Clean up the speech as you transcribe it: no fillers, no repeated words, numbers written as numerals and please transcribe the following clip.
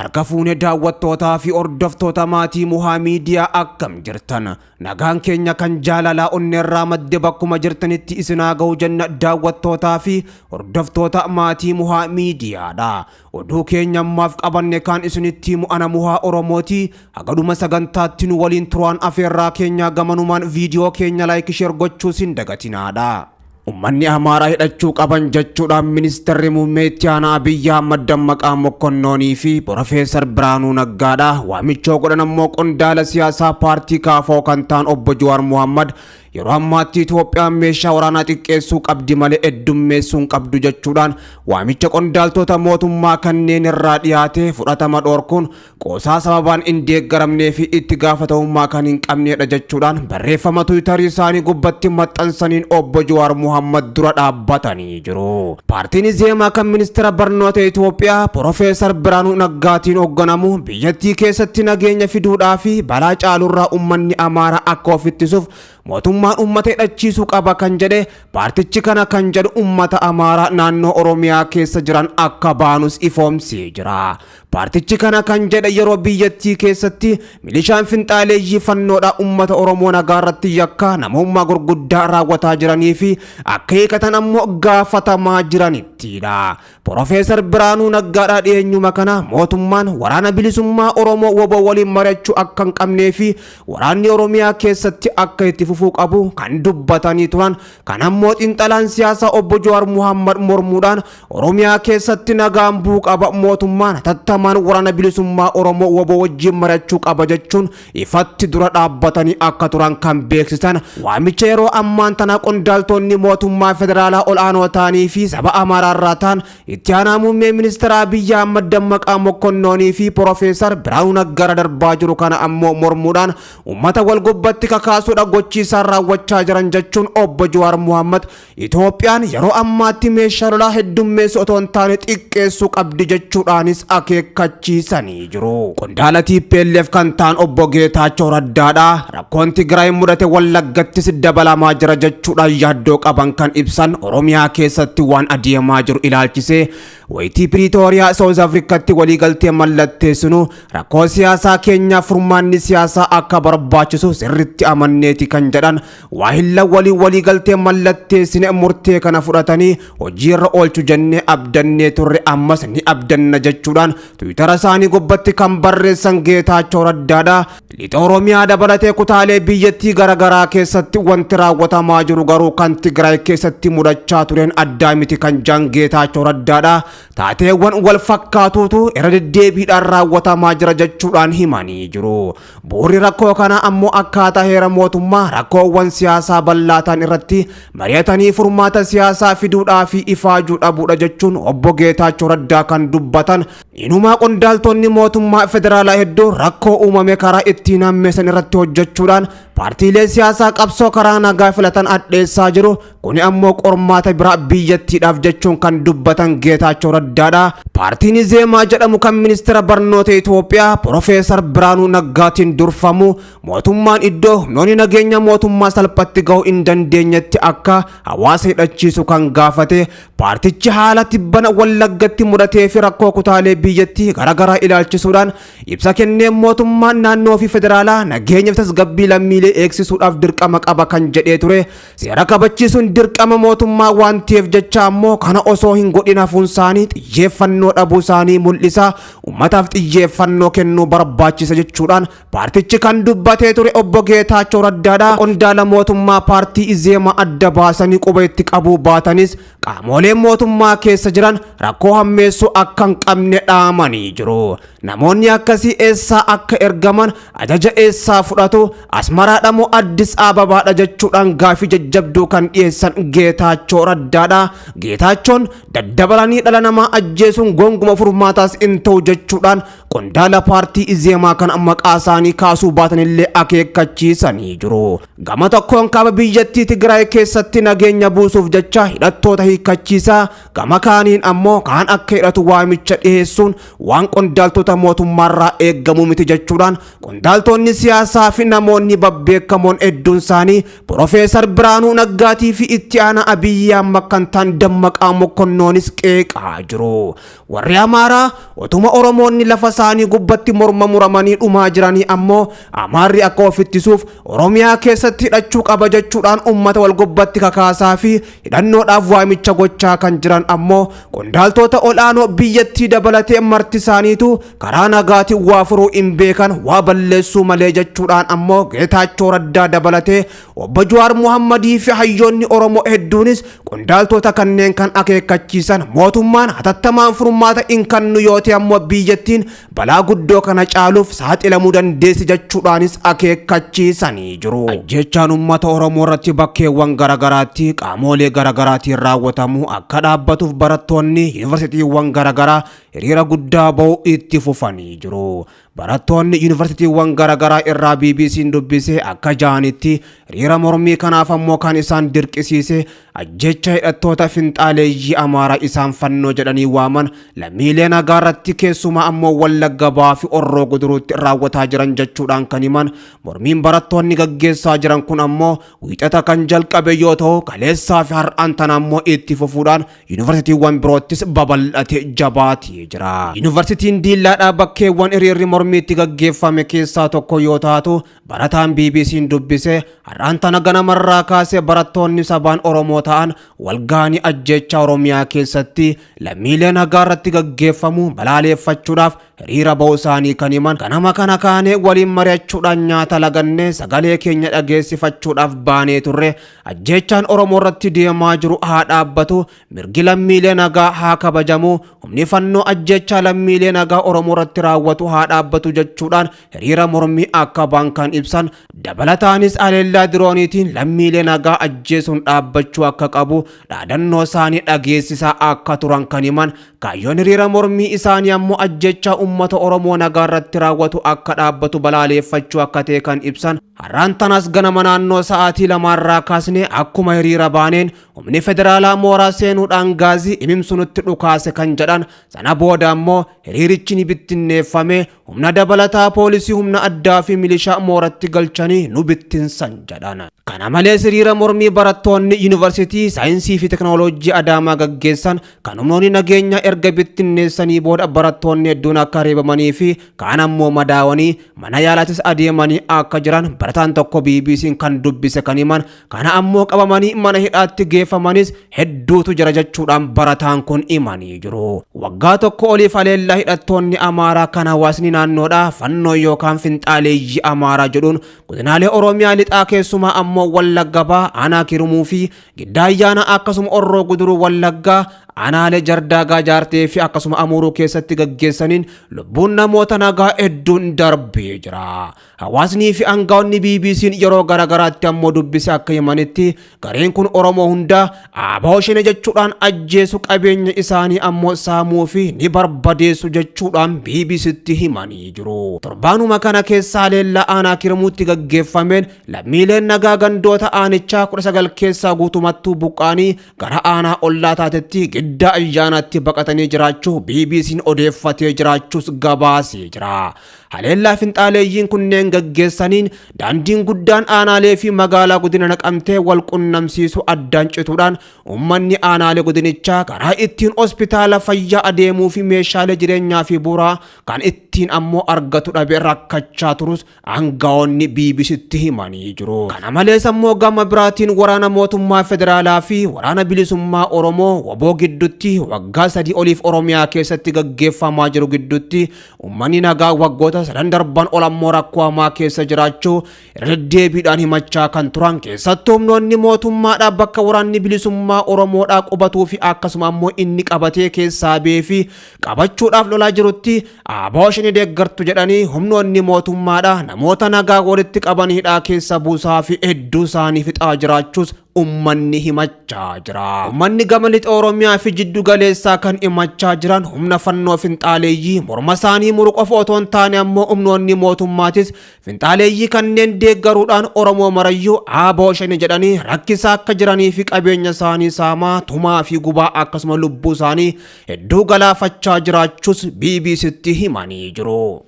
Harka fuune daawwattootaa fi hordoftoota maatii Muhaa Miidiyaa, akkam jirtan? Nagaan keenya kan jaalalaa onneerraa madde bakkuma jirtanitti isinaa ga'u jenna. Daawwattootaa fi hordoftoota maatii Muhaa Miidiyaadha. Oduu keenya ammaaf qabanne kaan isinitti himu ana Muhaa Oromooti. Hagadhuma sagantaatti nu waliin turaan afeerraa keenya. Gamanumaan viidiyoo keenya like, share gochuus hin dagatinaadha. Uummanni Amaaraa hidhachuu qaban jechuudhaan ministeerri muummee itti aanaa Abiyyi Ahmad Dammaqaa Mokonnoonii fi Profeesar Biraanuu Naggaadha. Waamichoo godhan ammoo qondaala siyaasaa paartii KFO kan ta'an obbo Jawaar Muhammad, yeroo ammaatti Itoophiyaan meeshaa waraanaa xiqqeessuu qabdi malee heddummeessuu hin qabdu jechuudhaan waamicha qondaaltota mootummaa kanneen irraa dhiyaate fudhatama dhoorkuun qoosaa sababaan hin deeggaramnee fi itti gaafatamummaa kan hin qabnedha jechuudhaan barreeffama Tiwiitarii isaanii gubbatti maxxansaniin obbo Jawaar Muhammad dura dhaabbatanii jiru. Paartiin Izeemaa kan ministeera barnoota Itoophiyaa Profeesar Biraanuu Naggaatiin hoogganamu biyyattii keessatti nageenya fiduudhaa fi balaa caalurraa uummanni Amaaraa akka of ittisuuf mootummaan uummata hidhachiisuu qaba kan jedhe paartichi, kana kan jedhu uummata Amaaraa naannoo Oromiyaa keessa jiran akka baanus ifoomsee jira. Paartichi kana kan jedhe yeroo biyyattii keessatti milishaan finxaaleeyyii fannoodha uummata Oromoo nagaa irratti yakka namummaa gurguddaa raawwataa jiranii fi akka hiikatan ammoo gaafatamaa jiranittidha. Profeesar Biraanuu Naggaadhaa dhiyeenyuma kana mootummaan waraana bilisummaa Oromoo WBO waliin mari'achuu akka hin qabnee fi waraanni Oromiyaa keessatti akka itti fufuu qabu kan dubbatanii turan. Kan ammoo xiinxalaan siyaasaa obbo Jawaar Muhammad mormuudhaan Oromiyaa keessatti nagaan bu'uu qaba, mootummaan hatattamaan waraana bilisummaa Oromoo WBO wajjin mari'achuu qaba jechuun ifatti dura dhaabbatanii akka turan kan beeksisan, waamicha yeroo ammaan tana qondaaltonni mootummaa federaalaa ol'aanoo ta'anii fi saba Amaaraa irraa ta'an itti aanaa muummee ministeera Abiyyi Ahmad Dammaqaa Mokonnoonii fi Profeesar Biraanuu Naggaara darbaa jiru kana ammoo mormuudhaan uummata wal gubbatti kakaasuudha gochi isaan raawwachaa jiran jechuun obbo Jawaar Muhammad Itoophiyaan yeroo ammaatti meeshaa lolaa heddummeessu otoo hin taane xiqqeessuu qabdi jechuudhaanis akeekkachiisanii jiru. Qondaala TPLF kan ta'an obbo Geetaachoo Raddaadha. Rakkoon Tigraay mudate Wallaggattis dabalamaa jira jechuudhaan yaaddoo qaban kan ibsan, Oromiyaa keessatti waan adeemaa jiru ilaalchisee wayitii Piriitooriyaa South Afrikaatti waliigaltee mallatteessinu rakkoo siyaasaa keenyaaf furmaanni siyaasaa akka barbaachisu sirritti amanneeti kan jedhan, waahilla waliin waliigaltee mallatteessine murtee kana fudhatanii hojiirra oolchu jennee abdannee turre, ammas ni abdanna jechuudhaan Tiwiitara isaanii gubbatti kan barreessan Geetaachoo Raddaadha. Lixa Oromiyaa dabalatee kutaalee biyyattii garaagaraa keessatti wanti raawwatamaa jiru garuu kan Tigraay keessatti mudachaa tureen addaa miti kan jedhan Geetaachoo Raddaadha. Taateewwan wal fakkaatuutu irra deddeebiidhaan raawwatamaa jira jechuudhaan himanii jiru. Bu'uurri rakkoo kanaa ammoo akkaataa heera mootummaa rakkoowwan siyaasaa bal'aa ta'an irratti mari'atanii furmaata siyaasaa fiduudhaa fi ifaajuu dhabuudha jechuun obbo Geetaachoo Raddaa kan dubbatan, inumaa qondaaltonni mootummaa federaalaa hedduu rakkoo uumame karaa ittiin hammeessan irratti hojjechuudhaan paartiilee siyaasaa qabsoo karaa nagaa filatan adheessaa jiru. Kuni ammoo qormaata biraa biyyattiidhaaf jechuun kan dubbatan Geetaachoo Raddaadha. Paartiin Izeemaa jedhamu kan ministeera barnoota Itoophiyaa Profeesar Biraanuu Naggaatiin durfamu mootummaan iddoo humnoonni nageenya mootummaa salphatti gahuu hin dandeenyetti akka hawaasa hidhachiisu kan gaafate paartichi, haala tibbana Wallaggatti mudatee fi rakkoo kutaalee biyyattii garaagaraa ilaalchisuudhaan ibsa kenneen mootummaan naannoo fi federaalaa nageenya fi tasgabbii lammiilee eegsisuudhaaf dirqama qaba kan jedhee ture. Seera kabachiisuun dirqama mootummaa waan ta'eef jecha ammoo kana osoo hin godhin hafuun isaanii xiyyeeffannoo dhabuu isaanii mul'isa. Uummataaf xiyyeeffannoo kennuu barbaachisa jechuudhaan paartichi kan dubbatee ture obbo Geetaachoo Raddaadha. Qondaala mootummaa paartii Izeemaa adda baasanii quba itti qabuu baatanis qaamoleen mootummaa keessa jiran rakkoo hammeessuu akka hin qabne dhaamanii jiru. Namoonni akkasii eessaa akka ergaman, ajaja eessaa fudhatu, Asmaraadha moo Addis Ababaadha jechuudhaan gaafii jajjabduu kan dhiyeessan Geetaachoo Raddaadha. Geetaachoon daddabalanii dhala namaa ajjeesuun gonguma furmaataas hin ta'u jechuudhaan qondaala paartii Izeemaa kan maqaa isaanii kaasuu baatanillee akeekkachiisanii jiru. Gama tokkoon kaaba biyyattii Tigraay keessatti nageenya buusuuf jecha hidhattoota hiikkachiisaa, gama kaaniin ammoo kaan akka hidhatu waamicha dhiyeessuun waan qondaaltota mootummaarraa eeggamu miti jechuudhaan qondaaltonni siyaasaa fi namoonni babbeekamoon hedduun isaanii Profeesar Biraanuu Naggaatii fi itti aanaa Abiyyi Ahmad kan ta'an Dammaqaa Mokkonnoonis qeeqaa himaa jiru. Warri Amaaraa otuma Oromoonni lafa isaanii gubbatti morma muramanii dhumaa jiranii ammoo Amaarri akka of ittisuuf Oromiyaa keessatti hidhachuu qaba jechuudhaan uummata wal gubbatti kakaasaa fi hidhannoodhaaf waamicha gochaa kan jiran ammoo qondaaltota ol'aanoo biyyattii dabalatee marti isaaniitu karaa nagaatiin waa furuu hin beekan, waa balleessuu malee jechuudhaan ammoo Geetaachoo Raddaa dabalatee obbo Jawaar Muhammadii fi hayyoonni Oromoo hedduunis qondaaltota kanneen kan akeekkachiisan, mootummaan hatattamaan furmaata hin kennu yoo ta'e ammoo biyyattiin balaa guddoo kana caaluuf saaxilamuu dandeessi jechuudhaanis akeekkachiisanii jiru. Ajjechaan uummata Oromoo irratti bakkeewwan garaagaraatti qaamolee garaagaraatiin raawwatamu akka dhaabbatuuf barattoonni yuunivarsiitiiwwan garaagaraa hiriira guddaa ba'uu itti fufanii jiru. Barattoonni yuunivarsiitiiwwan garaagaraa irraa BBC'n dubbise akka ja'anitti hiriira mormii kanaaf ammoo kan isaan dirqisiise ajjecha hidhattoota finxaaleeyyii Amaaraa isaan Fannoo jedhanii waaman lammiilee nagaa irratti, keessumaa ammoo Wallagga Bahaa fi Horroo Guduruutti raawwataa jiran jechuudhaan kan himan. Mormiin barattoonni gaggeessaa jiran kun ammoo Wiixata kan jalqabe yoo ta'u, kaleessaa fi har'aan tana ammoo itti fufuudhaan yuunivarsiitiiwwan biroottis babal'ate jabaatee jira. Yuunivarsiitiin Diillaadhaa bakkeewwan hiriirri mormiitti gaggeeffame keessaa tokko yoo taatu, barataan BBC'n dubbise har'aan tana ganamarraa kaasee barattoonni sabaan Oromoo ta'an walga'anii ajjeechaa Oromiyaa keessatti lammiilee nagaa irratti gaggeeffamu balaaleeffachuudhaaf hiriira ba'uu isaanii kan himan, ganama kana kaanee waliin mari'achuudhaan nyaata lagannee sagalee keenya dhageessifachuudhaaf baanee turre. Ajjeechaan Oromoo irratti deemaa jiru haa dhaabbatu, mirgi lammiilee nagaa haa kabajamu, humni Fannoo ajjeechaa lammiilee nagaa Oromoo irratti raawwatu haa dhaabbatu jechuudhaan hiriira mormii akka ba'an kan ibsan, dabalataanis haleellaa dirooniitiin lammiilee nagaa ajjeesuun dhaabbachuu akka qabu dhaadannoo isaanii dhageessisaa akka turan kan himan, kaayyoon hiriira mormii isaanii ammoo ajjechaa uummata Oromoo nagaa irratti raawwatu akka dhaabbatu balaaleeffachuu akka ta'e kan ibsan, har'aan tanas ganama naannoo sa'aatii 2rraa kaasnee akkuma hiriira baaneen humni federaalaa mooraa seenuudhaan gaazii imimsu nutti dhukaase kan jedhan, sana booda ammoo hiriirichi ni bittinneeffame, humna dabalataa poolisii, humna addaa fi milishaa mooratti galchanii nu bittinsan jedhan. Kana malees hiriira mormii barattoonni yuunivarsiitii saayinsii fi teknooloojii Adaamaa gaggeessan kan humnoonni nageenyaa erga bittinneessanii booda barattoonni hedduun akka reebamanii fi kaan ammoo madaawanii mana yaalaatis adeemanii akka jiran barataan tokko BBC'n kan dubbise kan himan, kana ammoo qabamanii mana hidhaatti geeffamanis hedduutu jira jechuudhaan barataan kun himanii jiru. Waggaa tokko oliif haleellaa hidhattoonni Amaaraa kan hawaasni naannoodhaa Fannoo yookaan finxaaleeyyii Amaaraa jedhuun godinaalee Oromiyaa lixaa, keessumaa ammoo Wallagga Bahaa aanaa Kirumuu fi Giddaa Ayyaanaa, akkasuma Horroo Guduruu Wallaggaa aanaalee Jardaagaa Jaartee fi akkasuma Amuuruu keessatti gaggeessaniin lubbuun namoota nagaa hedduun darbee jira. Hawaasnii fi aangaa'onni BBC'n yeroo garaagaraatti ammoo dubbise akka himanitti gareen kun Oromoo hundaa ABO Shanee jechuudhaan ajjeesu, qabeenya isaanii ammoo saamuu fi ni barbadeessu jechuudhaan BBCtti himanii jiru. Torbaanuma kana keessaa haleellaa aanaa Kiramuutti gaggeeffameen lammiileen nagaa gandoota aanichaa 19 keessaa guutumattuu buqqaanii gara aanaa ollaa taatetti Giddaa Ayyaanaatti baqatanii jiraachuu BBC'n odeeffatee jiraachuus gabaasee jira. Haleellaa finxaaleeyyiin kunneen gaggeessaniin daandiin guddaan aanaalee fi magaalaa godina Naqamtee wal qunnamsiisu addaan cituudhaan uummanni aanaalee godinichaa karaa ittiin hospitaala fayyaa adeemuu fi meeshaalee jireenyaa fi bu'uuraa kan ittiin ammoo argatu dhabe rakkachaa turus aangaa'onni BBCtti himanii jiru. Kana malees ammoo gama biraatiin waraana mootummaa federaalaa fi waraana bilisummaa Oromoo WBO gidduutti waggaa 3 oliif Oromiyaa keessatti gaggeeffamaa jiru gidduutti uummanni nagaa waggoota sadan darban ol ammoo rakkoo hamaa keessa jiraachuu irra deddeebiidhaan himachaa kan turan, keessattuu humnoonni mootummaadhaa bakka waraanni bilisummaa Oromoodhaa qubatuu fi akkasuma ammoo inni qabatee keessaa ba'ee fi qabachuudhaaf lolaa jirutti ABO Shanee deeggartu jedhanii humnoonni mootummaadhaa namoota nagaa walitti qaban hidhaa keessa buusaa fi hedduu isaanii fixaa jiraachuus ummanni himachaa jira. Ummanni gama lixa Oromiyaa fi jiddu galeessaa kan himachaa jiran humna Fannoo finxaaleeyyii morma isaanii muru qofa otoo hin taane ammoo humnoonni mootummaatis finxaaleeyyii kanneen deeggaruudhaan Oromoo marayyuu ABO Shanee jedhanii rakkisaa akka jiranii fi qabeenya isaanii saamaa, tumaa fi gubaa akkasuma lubbuu isaanii hedduu galaafachaa jiraachuus BBCtti himanii jiru.